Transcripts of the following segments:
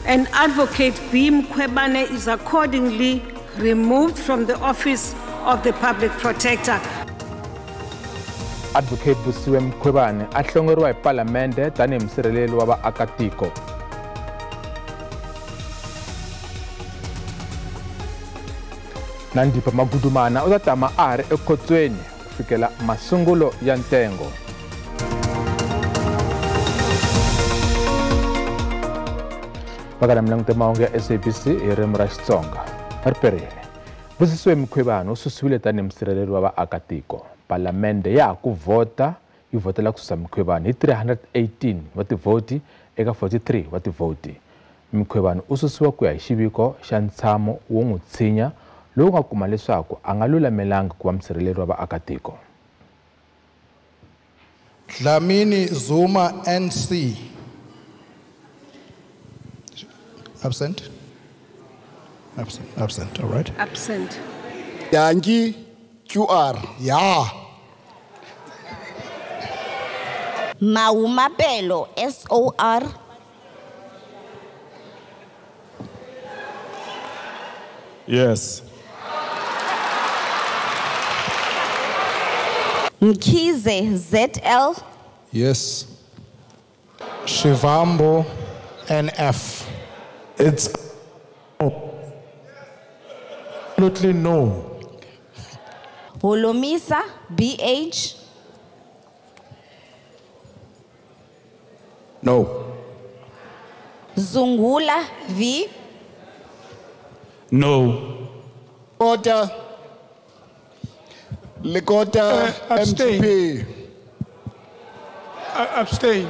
And Advocate B. Mkhwebane is accordingly removed from the office of the Public Protector. Advocate Busisiwe Mkhwebane a hlongoriwa hi palamende tanihi musirheleli wa vaakatiko. Nandipha Magudumana u ta tama a ha ri ekhotsweni ku fikela masungulo ya ntengo. Vakala milangute mahungu ya SABC hi ririmi ra Xitsonga. Ri perile. Busisiwe Mkhwebane u susiwile tanihi musirheleli wa vaakatiko. Palamende ya ha ku vhota yi vhotela ku susa Mkhwebane hi 318 wa tivhoti eka 43 wa tivhoti. Mkhwebane u susiwa ku ya hi xiviko xa ntshamo wo n'wi tshinya lowu nga kuma leswaku a nga lulamelanga ku va musirheleli wa vaakatiko. Dlamini Zuma NC. Absent? Absent. Absent. All right. Absent. Yangi QR. Yeah. Maumapelo SOR. Yes. Mkhize ZL. Yes. Shivambu NF. It's absolutely no. Holomisa BH. No. Zungula V. No. Order. Lekota abstain. MGP. Abstain.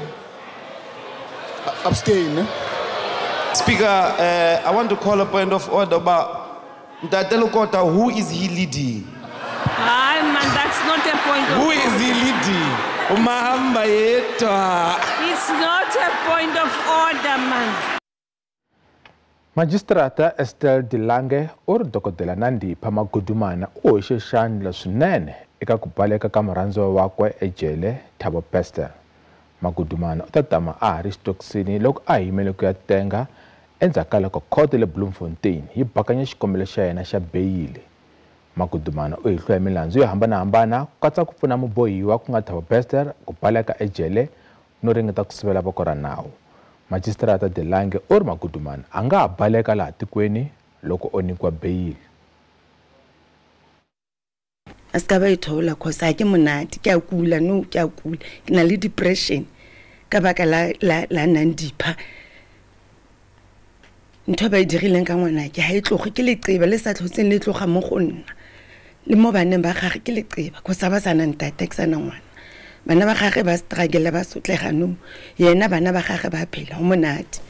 Abstain. Speaker, I want to call a point of order, but Ntate Lekota, who is he leading? Hi, man, that's not a point of Who order. is he leading? Umahamba yedwa. It's not a point of order, man. Magistrata Estelle De Lange u ri dokodela Nandipha Magudumana u hoxe xandla swinene eka ku baleka ka murhandziwa wakwe ejele Thabo Bester. Magudumana u ta tama a ha ri xitokisini loko a yimele ku ya tenga endzhaku ka loko khoto le Bloemfontein yi bakanya xikombelo xa yena xa beyili. Magudumana u hehliwa hi milandzu yo hambanahambana ku katsa ku pfuna mubohiwa ku nga Thabo Bester ku baleka ejele no ringeta ku sivela voko ra nawu. Magistrata De Lange u ri Magudumana a nga ha baleka laha tikweni loko o nyikiwa beyili. A se ka ba ithola cause ha ke monate, ke a kula, no ke a kula, ke na le depression ka baka la Nandipha. Ntho ba e dirileng ka ngwanake ha e tloge, ke leqeba le sa tlhotseng le tloga mo go nna le mo baneng ba gagwe, ke leqeba cause ha ba sa na ntate, ke sa na ngwana. Bana ba gagwe ba struggle, ba sotlega no, yena bana ba gagwe ba phela ho monate.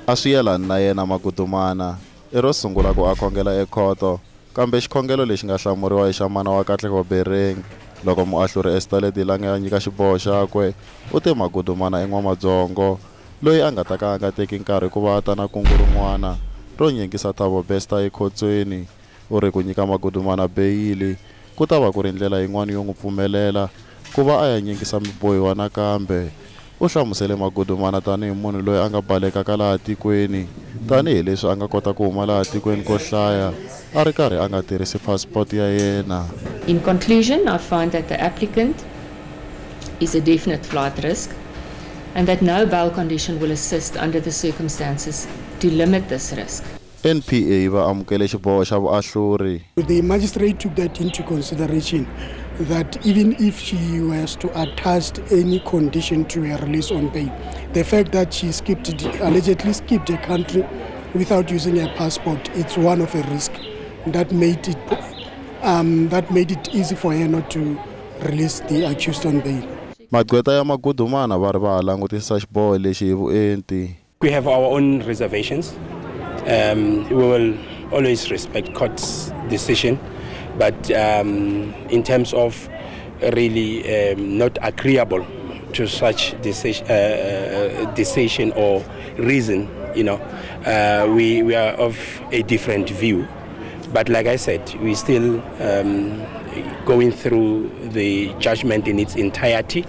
A swi yelani na yena Magudumana i ro sungula ku a khongela ekhoto, kambe xikhongelo lexi nga hlamuriwa hi xa mana wa Katlego Bereng. Loko muahluri Estelle De Lange a nyika xiboho xakwe, u te Magudumana i n'wamadzongo loyi a nga ta ka a nga teki nkarhi ku va a ta na kungu rin'wana ro nyikisa Thabo Bester ekhotsweni. U ri ku nyika Magudumana beyili ku ta va ku ri ndlela yin'wana yo n'wi pfumelela ku va a ya nyikisa mibohiwa nakambe. U hlamusele Magudumana tanihi munhu loyi a nga balekaka laha tikweni, tanihileswi a nga kota ku huma laha tikweni ko hlaya a ri karhi a nga tirhisi passport ya yena. In conclusion, I find that the applicant is a definite flight risk and that no bail condition will assist under the circumstances to limit this risk. NPA va amukele xiboho xa vuahluri. The magistrate took that into consideration, that even if she was to attach any condition to her release on bail, the fact that she allegedly skipped the country without using her passport, it's one of a risk that made it easy for her not to release the accused on bail. Magqweta ya Magudumana va ri va ha langutisa xiboho lexi hi vuenti. We have our own reservations. We will always respect court's decision, but in terms of really not agreeable to such decision or reason, you know, we are of a different view. But like I said, we're still going through the judgment in its entirety.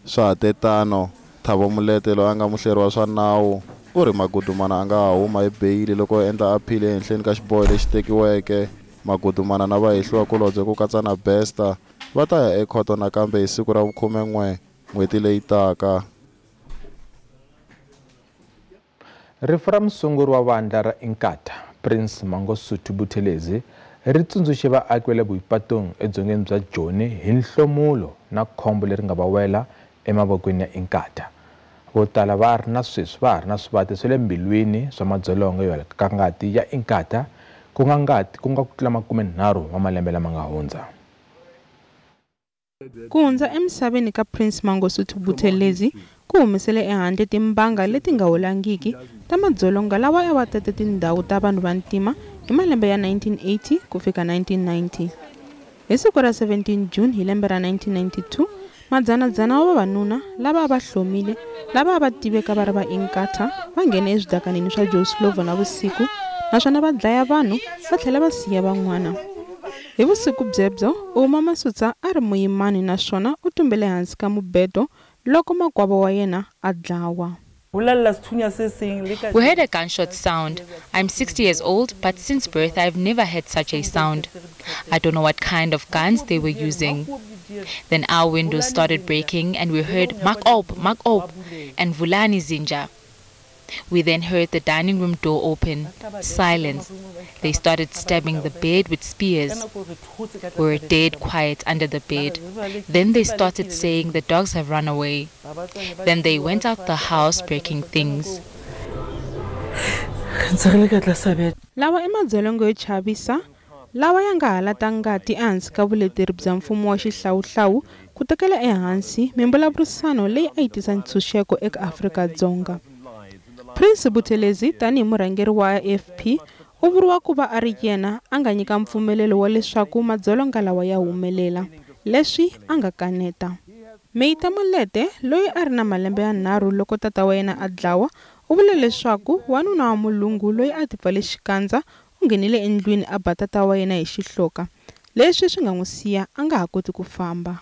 Swa ha te tano, Thabo Molete loyi a nga muhleri wa swa nawu U ri Magudumana a nga ha huma hi beyili loko o endla aphili ehenhleni ka xiboho lexi tekiweke. Magudumana na vahehliwakulobye ku katsa na Bester va ta ya ekhoto nakambe hi siku ra vu-11 n'hweti leyi taka. Rifu ra musunguri wa vandla ra Inkatha, Prince Mangosuthu Buthelezi, ri tsundzuxe vaaki va le Boipatong edzongeni bya Joni hi nhlomulo na khombo leri nga va wela emavokweni ya Inkatha. Vo tala va ri na sweswi va ha ri na swivati swa le mbilwini swa madzolonga yo halaka ngati ya Inkatha, ku nga ngati ku nga ku tlula 30 wa malembe lama nga hundza. Ku hundza emisaveni ka Prince Mangosuthu Buthelezi ku humesele ehandle timbanga leti nga holangiki ta madzolonga lawa a va tete tindhawu ta vanhu va ntima hi malembe ya 1980 ku fika 1990. Hi siku ra 17 June hi lembe ra 1992, madzanadzana wa vavanuna lava a va hlomile lava a va tiveka va ri va Inkatha va nghene eswidakanini swa Joe Slovo na vusiku naswona va dlaya vanhu va tlhela va siya van'wana. Hi vusiku byebyo, Ouma Masutsa a ri muyimani naswona u tumbele hansi ka mubedo loko makwavo wa yena a dlawa. We heard a gunshot sound. I'm 60 years old, but since birth I've never had such a sound. I don't know what kind of guns they were using. Then our windows started breaking and we heard Mak op, and Vulani Zinja. We then heard the dining room door open. Silence. They started stabbing the bed with spears. We were dead quiet under the bed. Then they started saying the dogs have run away. Then they went out the house breaking things. Lawa i madzolonga yo chavisa lawa ya nga halata ngati ehansi ka vuleteri bya mfumo wa xihlawuhlawu ku tekela ehansi mimbulavurisano leyi a yi tisa ntshunxeko eka Afrika-Dzonga. Prince Buthelezi tanihi murhangeri wa AFP u vuriwa ku va a ri yena a nga nyika mpfumelelo wa leswaku madzolonga lawa ya humelela, leswi a nga kaneta. Meita Molete, loyi a ri na malembe ya 3 loko tata wa yena a dlawa, u vule leswaku wanuna wa mulungu loyi a tipfale xikandza u nghenile endlwini a ba tata wa yena hi xihloka, leswi swi nga n'wi siya a nga ha koti ku famba.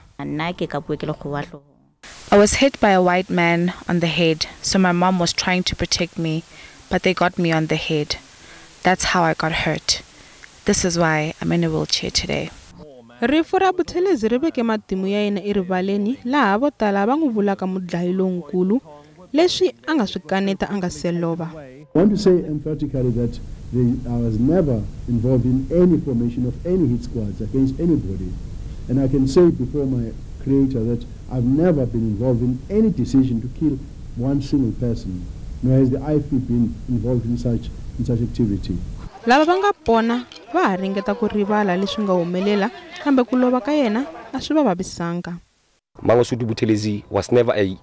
I was hit by a white man on the head, so my mom was trying to protect me, but they got me on the head. That's how I got hurt. This is why I'm in a wheelchair today. Rifu ra Buthelezi ri veke matimu ya yena erivaleni laha vo tala va n'wi vulaka mudlayi lonkulu, leswi a nga swi kaneta a nga se lova. I want to say emphatically that I was never involved in any formation of any hit squads against anybody. And I can say before my creator that I've never been involved in any decision to kill one single person, nor has the IFP been involved in such activity. Lava va nga pona va ha ringeta ku rivala leswi nga humelela, kambe ku lova ka yena a swi va vavisanga. Mangosuthu Buthelezi was never a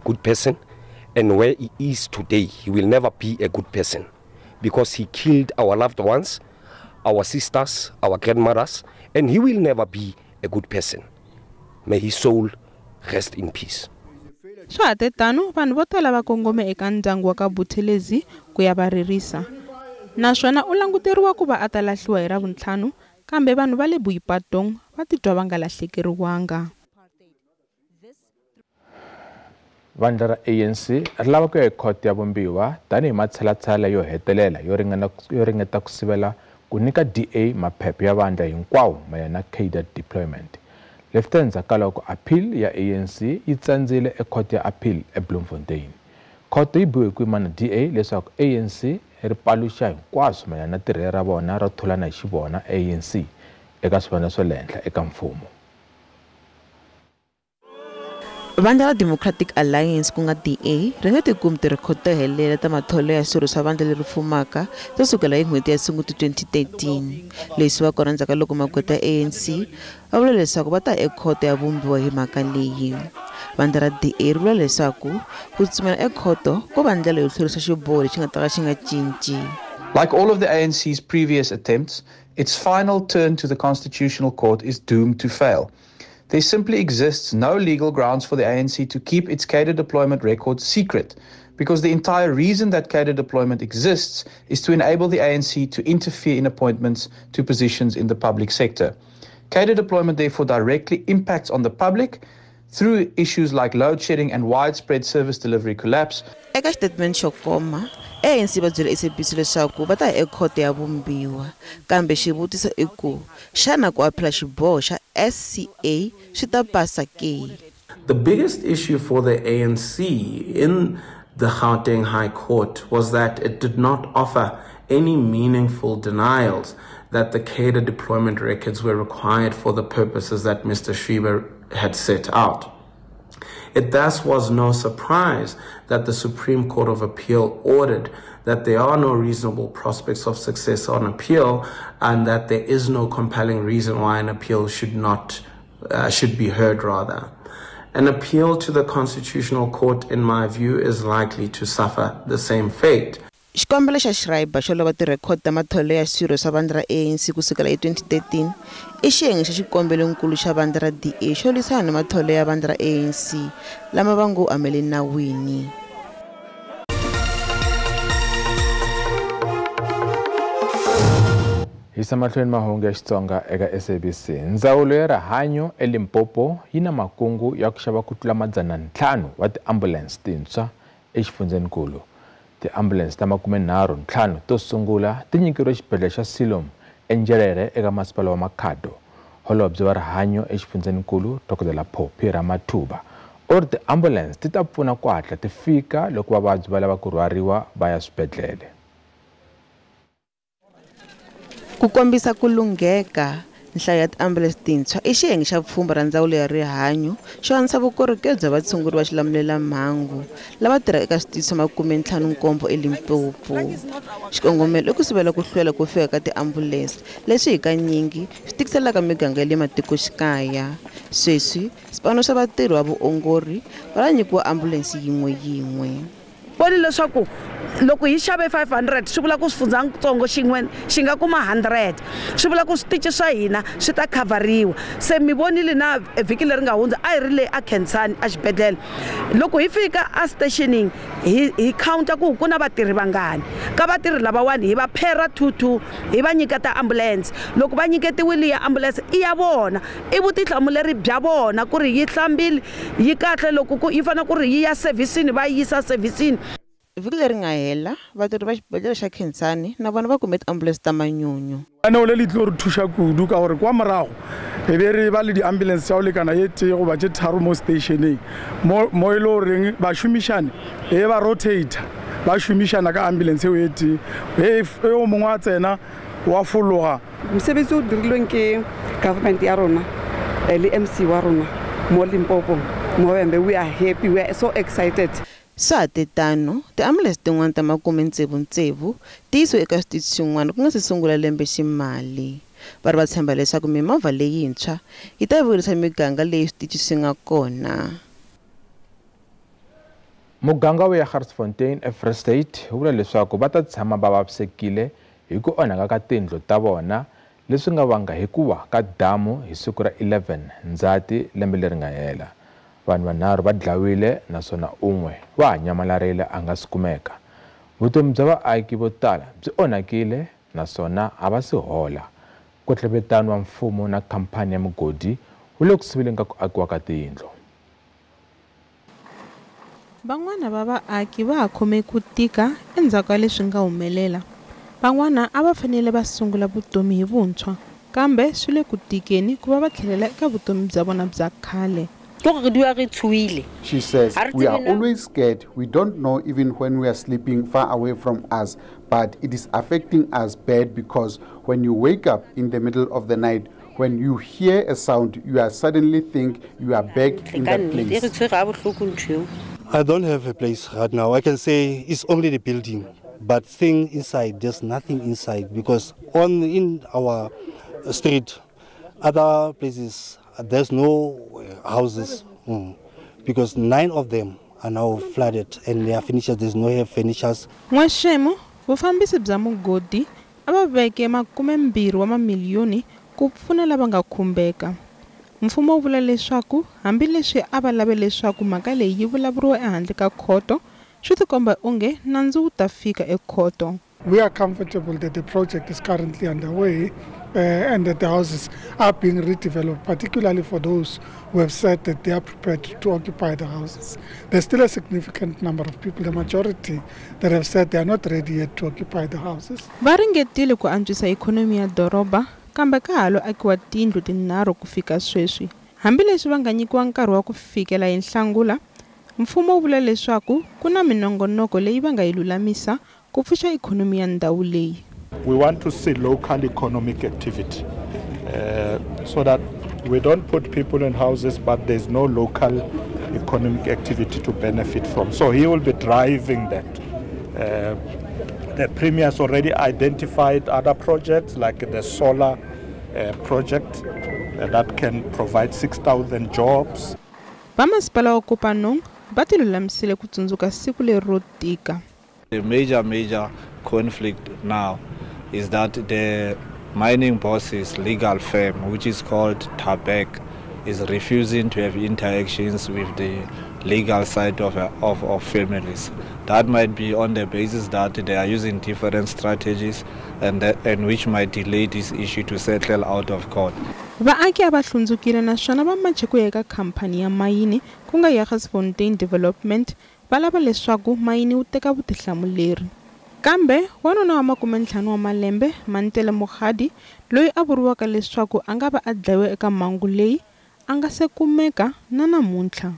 good person, and where he is today, he will never be a good person because he killed our loved ones, our sisters, our grandmothers, and he will never be a good person. May his soul rest in peace. Swa ha te tano, vanhu vo tala va kongome eka ndyangu wa ka Buthelezi ku ya va ririsa. Naswona u languteriwa ku va a ta lahliwa hi Ravuntlhanu, kambe vanhu va le Boipatong va titwa va nga lahlekeriwanga. Vandla ra ANC ri lava ku ya ekhoto ya vumbiwa tanihi matshalatshala yo hetelela yo ringeta ku sivela ku nyika DA maphepha ya vandla hinkwawo mayelana na cadre deployment. Leswi endzhaku ka loko appeal ya ANC yi tsandzile ekhoto ya appeal eBloemfontein. Khoto yi bohe ku yima na DA leswaku ANC ri paluxa hinkwaswo mayelana na tirhelo ra vona ro tholana hi xivona ANC eka swivandla swa le henhla eka mfumo. Vandla ra Democratic Alliance ku nga DA ri nga tikumi tirhekhodo to helela ta matholo ya swirho swa vandla leri fumaka to sukela hi n'hweti ya Sunguti 2013. Leswi va kona endzhaku ka loko magqweta ya ANC va vula leswaku va ta ekhoto ya vumbiwa hi mhaka leyi. Vandla ra DA ri vula leswaku ku tsutsumela ekhoto ko va ndlela yo hlwerisa xiboho lexi nga ta ka xi nga cinci. Like all of the ANC's previous attempts, its final turn to the Constitutional Court is doomed to fail. There simply exists no legal grounds for the ANC to keep its cadre deployment records secret, because the entire reason that cadre deployment exists is to enable the ANC to interfere in appointments to positions in the public sector. Cadre deployment therefore directly impacts on the public Through issues like load shedding and widespread service delivery collapse. Eka xitatimende xo koma, ANC va byele SABC leswaku va ta ya ekhoto ya vumbiwa, kambe xivutiso i ku xana ku aphila xiboho xa SCA swi ta pasa ke? The biggest issue for the ANC in the Gauteng High Court was that it did not offer any meaningful denials that the cadre deployment records were required for the purposes that Mr. Schreiber had set out. It thus was no surprise that the Supreme Court of Appeal ordered that there are no reasonable prospects of success on appeal and that there is no compelling reason why an appeal should be heard rather. An appeal to the Constitutional Court, in my view, is likely to suffer the same fate. Xikombelo xa Schreiber xo lava tirhekhodi ta matholelo ya swirho swa vandla ra ANC ku sukela hi 2013 i xiyenge xa xikombelo-nkulu xa vandla ra DA xo lwisana na matholelo ya vandla ra ANC lama va ngo a ma le nawini. Hisa mahlweni mahungu ya Xitsonga eka SABC. Ndzawulo ya Rihanyo eLimpopo yi na makungu ya ku xava ku tlula 500 wa tiambulense tintshwa exifundzhenikulu. Tiambulense ta 35 to sungula ti nyikeriwe xibedhlele xa Siloam eNzhelele eka masipala wa Makhado. Holobye wa Rihanyo exifundzhenikulu Dr. Phophi Ramathuba u ri tiambulense ti ta pfuna ku hatla ti fika loko vavabyi va lava ku rhwariwa va ya swibedhlele. Ku kombisa ku lungheka nhlayo ya tiambulense tintshwa i xiyenge xa pfhumba ra ndzawulo ya rihanyo xo antswisa vukorhokeri bya vatshunguri va xilamulelamhangu lava tirhaka eka switichi swa 57 eLimpopo. Xikongomelo i ku sivela ku hlwela ku fika ka tiambulense leswi hakanyingi swi tikiselaka miganga ya le matikoxikaya. Sweswi swipano swa vatirhi va vuongori va nyikiwa ambulense yin'we yin'we. Voni leswaku loko hi xave 500 swi vula ku swifundzantsongo xin'we xi nga kuma 100, swi vula ku switichi swa hina swi ta khavhariwa. Se mi vonile na vhiki leri nga hundza a hi ri le a Khensani a xibedhlele, loko hi fika a stationing hi counta ku ku na vatirhi vangani, ka vatirhi lavawani hi va phera 22 hi va nyika ta ambulance. Loko va nyiketiwile ya ambulance i ya vona, i vutihlamuleri bya vona ku ri yi hlambile yi kahle, loko ku yi fanele ku ri yi ya servicini va yisa servicini. Vhiki leri nga hela vatirhi va xibedhlele xa Khensani na vona va kume tiambulense ta manyunyu. Lenaneo le le tlo re thuša kudu ka gore kwa morago re be re ba le diambulense tša go lekana ye tee goba tše tharo mo stationeng mo e le goreng bašomišane e ba rotator ba šomišana ka ambulance eo e tee, e o mongwe a tsena wa fologa. Mosebetsi o dirilweng ke government ya rona le MC wa rona mo Limpopo mo Vhembe, we are happy, we are so excited. Swa ha te tano, tiambulense tin'wana ta 66 ti yisiwe eka switichi swin'wana ku nga si sungula lembe ximali. Va ri va tshemba leswaku mimovha leyintshwa yi ta vuyerisa miganga leyi switichi swi nga kona. Muganga wa Hartsfontein eFree State wu vula leswaku va ta tshama va vavisekile hi ku onhaka ka tindlu ta vona leswi nga vanga hi ku wa ka damu hi siku ra 11 Ndzhati lembe leri nga hela. Vanhu vanharhu va dlawile naswona un'we wa ha nyamalarile a nga si kumeka. Vutomi bya vaaki vo tala byi onhakile naswona a va si hola. Nkwetlembetano wa mfumo na khamphani ya mugodi wu le ku siveleni ka ku akiwa ka tiyindlu. Van'wana va vaaki va ha khome ku tika endzhaku ka leswi nga humelela. Van'wana a va fanele va sungula vutomi hi vuntshwa, kambe swi le ku tikeni ku va va tlhelela eka vutomi bya vona bya khale. She says, we are always scared. We don't know even when we are sleeping far away from us, but it is affecting us bad because when you wake up in the middle of the night, when you hear a sound, you are suddenly think you are back in that place. I don't have a place right now. I can say it's only the building, but thing inside, there's nothing inside because in our street, other places, there's no houses because 9 of them are now flooded and their furnitures, there's no furnitures. N'waxemu, vufambisi bya mugodi a va veke 20 wa mamiliyoni ku pfuna lava nga khumbeka. Mfumo wu vula leswaku hambileswi a va lave leswaku mhaka leyi yi vulavuriwa ehandle ka khoto, swi tikomba onge nandzu wu ta fika ekhoto. We are comfortable that the project is currently underway and that the houses are being redeveloped, particularly for those who have said that they are prepared to occupy the houses. There's still a significant number of people, the majority, that have said they are not ready yet to occupy the houses. Va ringetile ku antswisa ikhonomi ya doroba, kambe ka ha lo akiwa tindlu tinharhu ku fika sweswi. Hambileswi va nga nyikiwa nkarhi wa ku fikela hi Nhlangula, mfumo wu vula leswaku ku na minongonoko leyi va nga yi lulamisa ku pfuxa ikhonomi ya ndhawu leyi. We want to see local economic activity so that we don't put people in houses, but there's no local economic activity to benefit from. So he will be driving that. The Premier has already identified other projects like the solar project that can provide 6,000 jobs. Vamasipala wa Kopanong va tilulamisile ku tsundzuka siku leri ro tika. The major conflict now is that the mining boss's legal firm, which is called Tabek, is refusing to have interactions with the legal side of families. That might be on the basis that they are using different strategies and which might delay this issue to settle out of court. Vaaki a va hlundzukile naswona va mache ku ya eka khamphani ya mayini ku nga Jagersfontein Development va lava leswaku mayini wu teka vutihlamuleri. Kambe wanuna wa 50 wa malembe Mantele Mokgadi loyi a vuriwaka leswaku a nga va a dlayiwe eka mhangu leyi a nga se kumeka na namuntlha.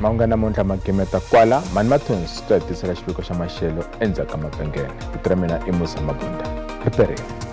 Mahungu ya namuntlha ma gimeta kwala. Mani Mathonsi to hetisela xiviko xa maxelo endzhaku ka mavhengele. Vito ra mina i Musa Mabunda. Ri perile.